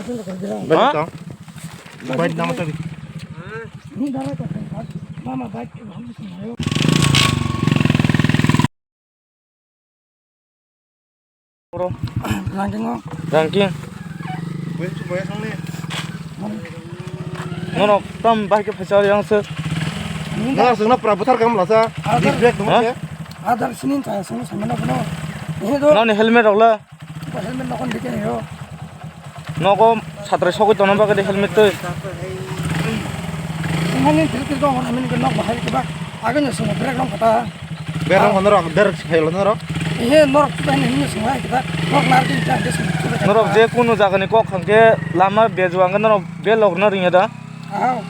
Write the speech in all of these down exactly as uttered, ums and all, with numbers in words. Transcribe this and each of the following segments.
Bai tong. Bai nama tadi. Ini darah kok. Mama baik. Ranking o. Ranking. Boyas, boyas nang ni. Nono tam bai ke phasa yang se. Nang sengna pura buthar kam lasa. Adar. Disrespect dong se. Adar sinin saya sengna sama na kono. Ini do. Nani helmet rok la. Helmet nokon dike yo. Nogo satra sogwi tongna bagwi de helmet twi. Mani tel tel dong, amin ke nok bahai ke ba. Agin sengna brake rong kata. Berong hono rok, der phelo no rok. Ehe, norok chuta hini hini swnglai kita. Norok nardi ta des. Norok je kunu jagani kok hangke lama bejuang norok belok na ringya da. Ah,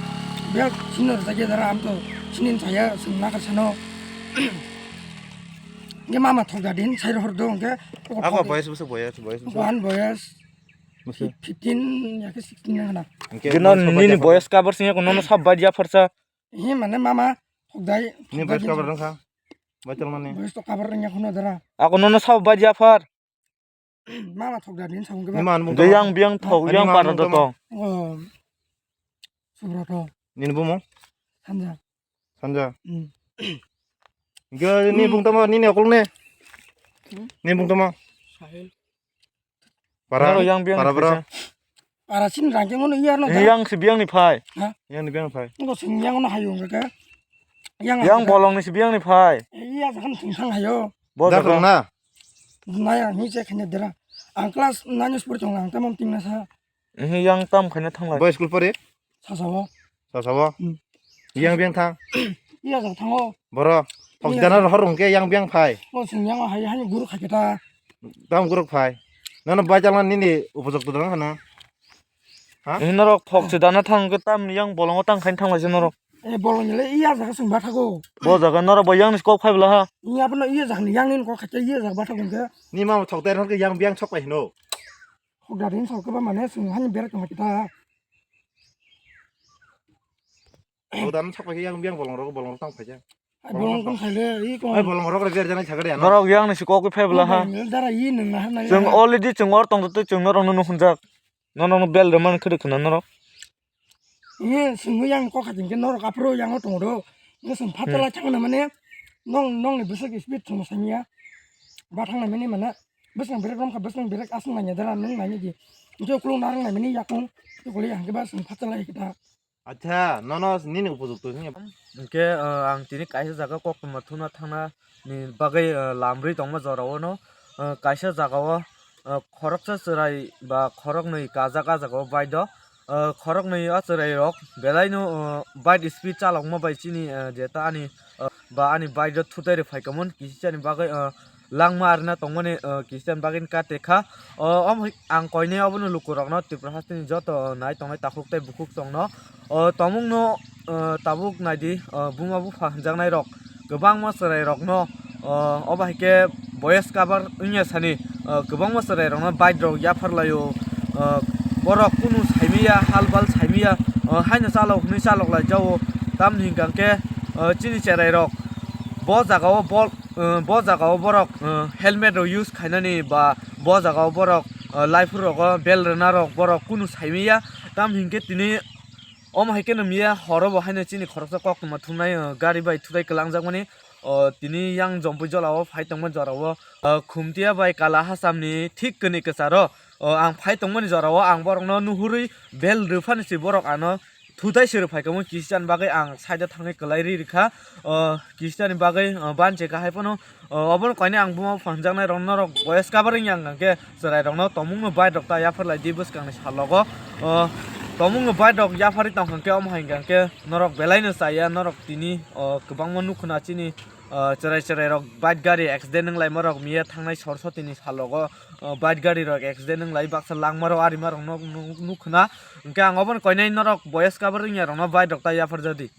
bel sino jage dara am to sinin saya sung nakar sano. Nge mama thok da din sai hor do nge. Ako boyas busu boyas, boyas busu. Wan boyas. Busu. Fifteen ya ke sixteen nang na. Gino nini boyas kabar sing ko nono sab badia farsa. He mane mama thok dai. Ni boyas kabar nang kha. Baital mani. Boyas to kabar rengya khono dara. Ako nono sabo baidi aphar. Mama thok da din sabung ke ba. Ni man mung. De yang biang thok, yang para do tong. Oh. Subroto. Nini bumung? Sanja. Sanja. Hmm. Ge ni bung tamo, nini okol ne. Hmm? Ni bung tamo. Sahil. Para, noro yang biang para ni bro. Para sin rangke ngono iya no. Yang si biang ni phai. Ha? Yang ni biang phai. Ngo sing yang no hayo ngke. Yang bolong ni si biang ni phai. Iya jakan sing sang hayo. Bo jakan na. Na yang ni je khane dera. Ang class nine sport tong ang tamam ting na sa. Ehe, yang tam khaina thanglai. Boy school pore? Sasao. Sasao? Hmm. Yang biang thang? Iya, jang thango. Boro, thok dana rohor hwnkhe yang biang phai. O sing yang hai, hai guru khai kita. Tam guru phai. Nono bai jalna nini upojok to dana khana. Ha? Ehe, norok thok se dana thang ke tam yang bolongo tang khaina thanglai se norok. E bolong le iya jaga sing ba thago. Bo jaga norok bo yang ni kok phai bla ha. Iya bono iya jaga ni yang ni kok khai iya jaga ba thago ke. Ni ma thok dai hor ke yang biang chok pai hino. Hok da rin sok ba mane sung hani berak tong kita. Hok da rin sok ba yang biang bolong rok bolong rok tang phaja. Ai bolong tong khai le i ko. Ai bolong rok rok ber jana chagade ano. Norok yang ni sikok phai bla ha. Dara i nang na na. Chwng already chwng or tong tu chwng norok no hunjak. Norok no bel de man khede khna norok. Ye sung yang ko khating ke norok apro yang tong do. Ye sung phatala thang na mane nong nong ni besok speed sung sanya. Ba thang na mane mana. Bwswng berek romkha, bwswng berek aswk nangya dara nwng nainidi. Hwnkhe ukulung narwk naimani yakung, ukulung ya hwnkhe ba chwng phatsa lai kita. Acha, nono nini upojukto wngya. Hwnkhe, ah, ang tini kaisa jaga koktwma thumna thangna ni bagwi, ah, lamrwi tongma jorao no, ah, kaisa jagao, ah, khoroksa chwrai ba khoroknwi kajak ah jagao bike o, ah, khoroknwi o chwrairok belaino, ah, bike speed chalokma bai chini, ah, jeta ani, ah, ba ani bike o thutai rw phaikha mon kisichani bagwi, ah, langma arina tongmani, ah, kisichani bagwi kate kha. O, omo hai ang koinai obono lukurokno Tripura hasteni joto, ah, nai tongnai takhuk tei bukhuk tongno. O, tomungno, ah, tabuk naidi, ah, buma bupha hwnjaknairok kwbangma chwrairokno, ah, obo hai khe boyes cover wngya sani, ah, kwbangma chwrairokno bike rok yapharlaio, ah, borok kunu saimanya, hal bal saimanya, ah, haino chalok hwnwi chalok lai jao. Tamni hwnkha khe, ah, chini chwrairok bo jagao bol, ah, bo jagao borok, ah, helmet rok use khainani ba bo jagao borok, ah, laiphur rogo bel rwna rok borok kunu saimanya. Tam hinkhe tini omo hai khe nw miya horo bo haino chini khoroksa koktwma thumnai, ah, gari bai thutai kwlangjakmani. O, tini yang Jompui jolao phai tongmani jorao, o, Khumtia bai Kala Hasamni thik kwnwi kwcharo, o, ang phai tongmani jorao ang borokno nuhurwi bel rwphani se borok ano thutai se rwphai kamo kisichani bagwi ang side o thangwi kwlai ri rikha. O, kisichani bagwi, o, banche kahai phano, o, obono koinai ang buma bupha hwnjaknai rok norok boyes cover wngya hwnkha khe chwrairokno tomungno bike rok ta yapharlai di bwskangni salogo. O, tomungno bike rok yapharwi tongkha khe omo hai hwnkha khe norok belaino chaya, norok tini, o, kwbangma nukhuna chini, o, chwrai chwrairok bike gari accident wnglaima rok miya thangnai sor sotini salogo, o, bike gari rok accident wnglai baksa langmaro arimarokno nu-, nukhuna. Hwnkhe ang obono koinai norok boyes cover wngyarokno bike rok ta yapharjadi.